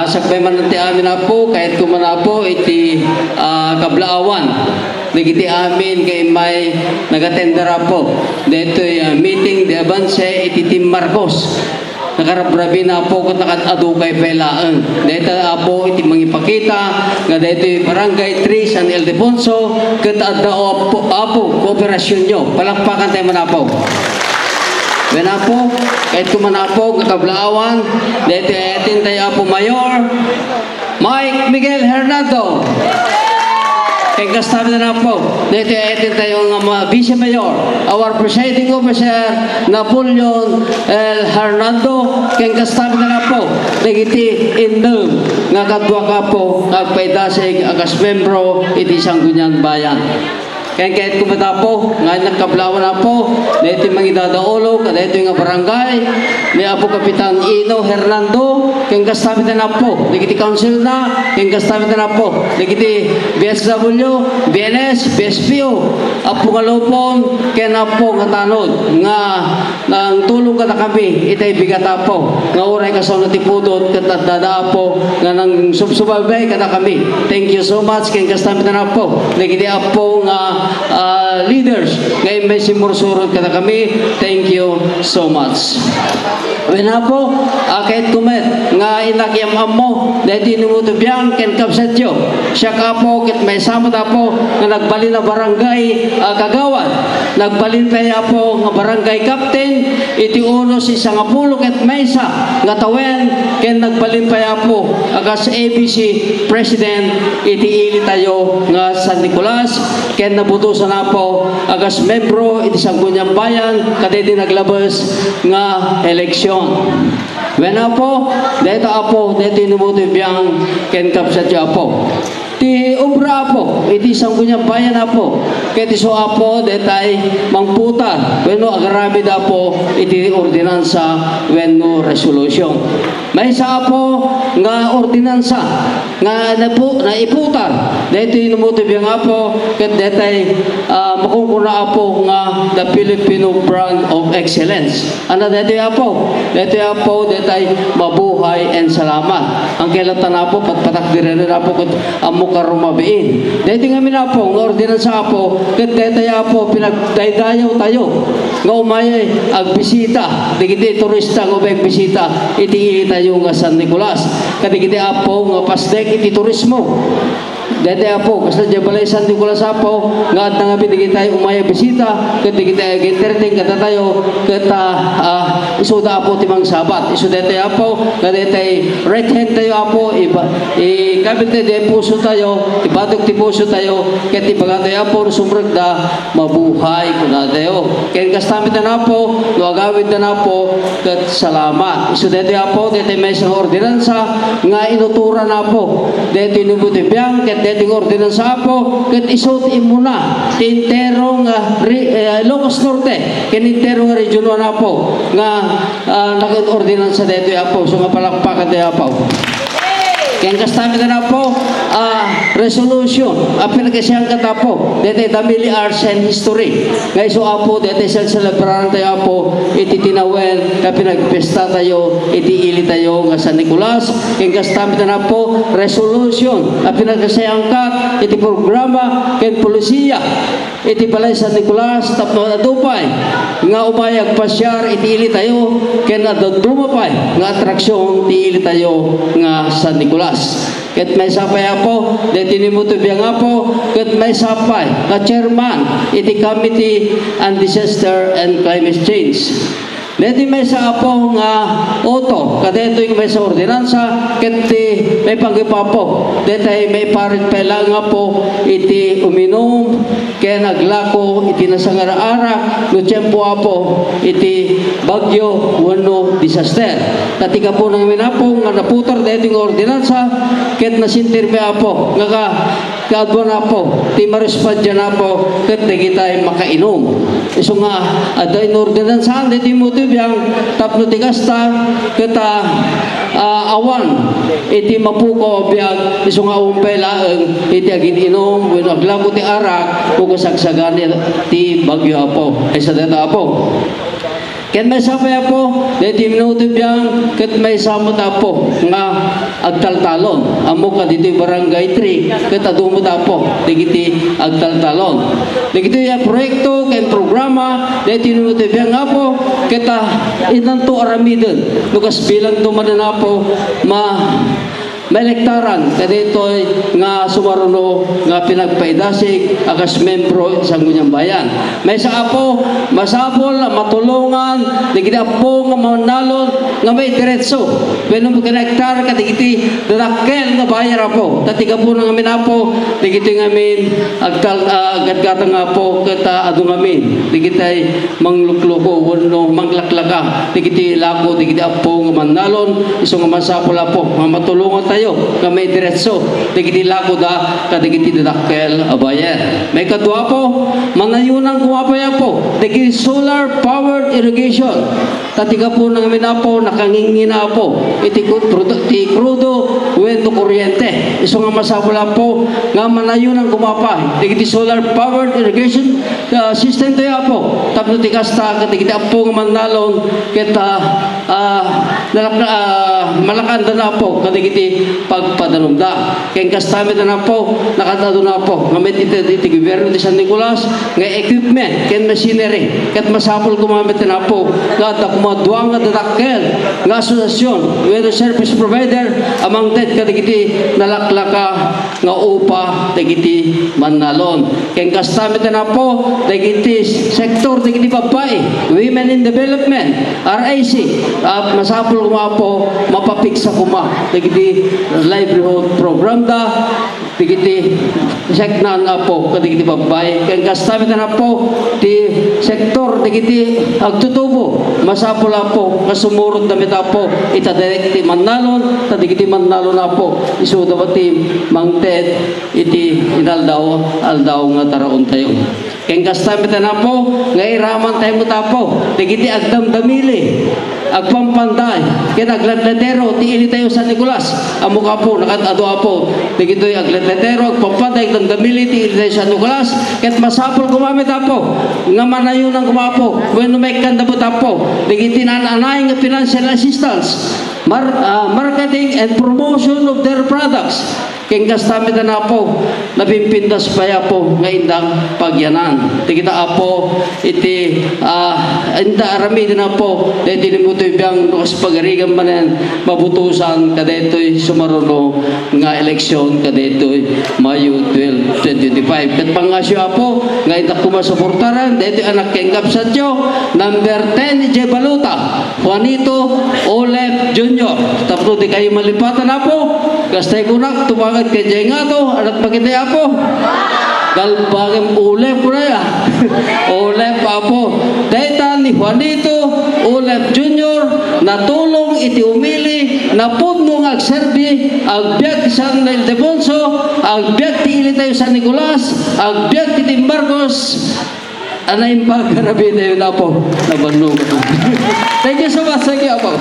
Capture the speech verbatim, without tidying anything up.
Sakbay man ti amin, Apo, kayatko man, Apo, iti, ah, kablaawan dagiti amin nga immay nagatender, Apo, daytoy, ah, meeting de avance iti Team Marcos. Nakarabrabi na, Apo, ket nakaad-adukay pay laeng. Dayta, Apo, iti mangipakita nga daytoy Barangay three San Ildefonso ket adda, Apo, Apo, kooperasyonyo. Palakpakan tayo man, Apo. Wen, Apo, kayatko man, Apo, nga kablaawan, daytoy ayaten tayo, Apo Mayor Mike Miguel Hernando. Ken kasta met, Apo, daytoy ayaten tayo nga ma-, Vice Mayor, our presiding officer, Napoleon L. Hernando. Ken kasta met, Apo, dagiti innem nga kaduak, Apo, nga agpaidasig a kas membro iti Sangguniang Bayan. Ken kayatko met, Apo, nga nagkablaawan, Apo, daytoy mangidadaolo kadaytoy nga barangay, ni Apo Kapitan Ino Hernando, ken kasta met, Apo, dagiti council na, ken kasta met, Apo, dagiti B S W, B N S, B S P O, Apo nga lupon, ken Apo nga tanod, nga nangtulong kadakami itay bigat, Apo, nga uray kasano ti pudot ket addada, Apo, nga nangsubsubaybay kadakami. Thank you so much ken kasta met, Apo, dagiti, Apo, nga, ah, leaders nga immay simmursurot kadakami. Thank you so much. Wen, Apo, a, kayatko met nga innak-am-ammo daytoy inumoto biang ken kabsatyo. Siak, Apo, ket maysa met, Apo, nga nagbalin a barangay, ah, kagawad. Nagbalin pay, Apo, nga barangay captain iti unos ti sangapulo ket maysa nga tawen, ken nagbalin pay, Apo, a kas A B C president iti ili tayo nga San Nicolas, ken nabutosan, Apo, a kas membro iti Sangguniang Bayan kadaydi naglabes nga eleksyon. Wen, Apo, dayta, Apo, dayta inumoto biang ken kabsatyo, Apo. Ti obra, Apo, iti Sangguniang Bayan, Apo, ket isu, Apo, daytay mangputar wenno agaramid, Apo, iti ordinansa wenno resolution. Maysa, Apo, nga ordinansa nga napu-, naiputar daytoy inumoto biang, Apo, ket daytay, ah, makunkuna, Apo, nga the Filipino Brand of Excellence. Ania daytoy, Apo? Daytoy, Apo, daytay mabuhay and salamat. Ang kailangan, Apo, patpatakderen, Apo, ket ammok a rumabiin. Daytoy ngamin, Apo, nga ordinansa, Apo, ket daytay, Apo, pinagdaydayaw tayo nga umay agbisita dagiti turista nga umay agbisita iti ili tayo nga San Nicolas. Kadagiti, Apo, nga pasdek iti turismo. Daytoy, Apo, kasla diay balay San Nicolas, Apo, nga adda ngamin dagiti umay a bisita, ket dagiti agenterting kadatayo, ket, ah, ah, isuda, Apo, ti mangsabat. Isu daytoy, Apo, nga daytoy right hand tayo, Apo, iba-, ikabit tayo diay puso tayo, ibatok ti puso tayo, ket ibaga tayo, Apo, no sumrekda, mabuhay, kunatayo. Ken kasta met, Apo, no agawidda, Apo, ket salamat. Isu daytoy, Apo, daytoy maysa nga ordinansa nga inutoran, Apo, daytoy inumoto biang, ket daytoy nga ordinansa, Apo, ket isu ti immuna ti entero nga re-, eh, Ilocos Norte, ken entero nga region one, Apo, nga, ah, nagin-ordinansa daytoy, Apo. So, nga palakpakan tayo, Apo. Ken kasta met, Apo, ah, resolution a pinakasiangkat, Apo, daytoy Damili Arts and History. Nga isu, Apo, daytoy selebraran tayo, Apo, iti tinawen nga pinagpesta tayo iti ili tayo nga San Nicolas. Ken kasta met, Apo, resolution a pinakasiangkat iti programa ken polisiya iti balay San Nicolas tapno adu pay nga umay agpasiar iti ili tayo ken adda duma pay nga atraksion ti ili tayo nga San Nicolas. Ket maysa pay, Apo, daytoy inumoto biang, Apo, ket maysa pay nga chairman iti Committee on Disaster and Climate Change. Daytoy maysa, Apo, nga uto kadaytoy nga maysa ordinansa, ket ti maipanggep, Apo, daytay maiparit pay laeng, Apo, iti uminum ken aglako iti nasangararak no tiempo, Apo, iti bagyo wenno disaster. Ta ti gapuna ngamin, Apo, nga naputar daytoy nga ordinansa, ket nasentir pay, Apo, nga ka-, kaaduan, Apo, ti maruspadian, Apo, ket dagitay makainum. Isu nga adda inordinansaan daytoy inumoto biang tapno ti kasta ket, ah, ah, awan iti mapukaw a biag, isu nga awan pay laeng iti agin-inum wenno aglako ti arak no kasagsagan ti bagyo, Apo. Maysa dayta, Apo. Ken maysa pay, Apo, daytoy minuto biang, ket maysa met, Apo, nga agtaltalon. Ammok a ditoy Barangay three, ket adu met, Apo, dagiti agtaltalon. Dagitoy a proyekto ken programa, daytoy minuto biang, Apo, ket, ah, intanto aramiden. No kas bilangto manen, Apo, ma-, maelektaran kadaytoy nga sumaruno nga pinagpaidasig a kas membro iti Sangguniang Bayan. Maysa, Apo, masapul a matulongan dagiti appo nga mannalon nga maidiretso wenno makonektar kadagiti dadakkel nga buyer, Apo. Ta ti gapuna ngamin, Apo, dagitoy ngamin agtal-, ah, agatgatang, Apo, ket, ah, adu ngamin dagiti manglukluko wenno manglaklaka dagiti lako dagiti appo nga mannalon, isu nga masapul, Apo, nga matulongantayo nga maidiretso dagiti lakoda kadagiti dadakkel a buyer. Maikadua, Apo, manayunan koma pay, Apo, dagiti solar powered irrigation. Ta ti gapuna ngamin, Apo, nakangingina, Apo, iti ku-, produ-, ti krudo wenno kuryente. Isu nga masapul, Apo, nga manayunan koma pay dagiti solar powered irrigation, ah, system tayo, Apo. Tapno ti kasta, kadagiti appo nga mannalon, ket, ah, ah, nalak-, ah, malakaandan, Apo, kadagiti pagpadalumda. Ken kasta met, Apo, nakaad-aduna, Apo, nga met iti, iti gobierno ti San Nicolas nga equipment ken machinery. Ket masapul koma met, Apo, nga adda koma dua nga dadakkel nga asosiasion wenno service provider a mangted kadagiti nalaklaka nga upa dagiti mannalon. Ken kasta met, Apo, dagiti sektor dagiti babbai, Women in Development, R I C, a masapul koma, Apo, mapapiksa koma dagiti livelihood program da, dagiti seknan, Apo, kadagiti babbai. Ken kasta met, Apo, ti sektor dagiti agtutubo, masapul, Apo, nga sumurotda met, Apo, ita dagiti mannalon, ta dagiti mannalon, Apo, isuda met ti mangted iti inaldaw-aldaw nga taraontayo. Ken kasta met, Apo, nga iramantayo met, Apo, dagiti agdamdamili, agpampanday, ken aglatlatero ti ilitayo San Nicolas. Ammok, Apo, nakaad-adu, Apo, dagitoy aglatlatero, agpampanday, agdamdamili ti ilitayo San Nicolas, ket masapul koma met, Apo, nga manayunan koma, Apo, wenno maikkanda met, Apo, dagiti naan-anay nga financial assistance, mar-, ah, marketing and promotion of their products. Ken kasta met, Apo, napimpintas pay, Apo, nga indang pagyanan. Ti kita, Apo, iti, ah, inda aramiden, Apo, daytoy limutoy biang no kas pagarigan manen mabutosan kadaytoy sumaruno nga eleksyon kadaytoy Mayo twelve, twenty twenty-five. Ket pangngaasyo, Apo, nga indak koma suportaran daytoy anak ken kabsatyo, number ten, Jay Baluta. Juanito Olep Junior. Tapno dikayo malipatan, Apo, kastay kunak, tumangan kay Jay Ngato, anak pakitay, Apo. Galbagem Olep, kunaya. Olep, Apo. Dayta ni Juanito Olep Junior, natulong iti umili, napudno nga agserbi, agbiag ti San Ildefonso, agbiag ti ilitayo San Nicolas, agbiag ti Tim Marcos, Ana, impagarabidayo, Apo, nabannog. Thank you so much. Thank you, Apo.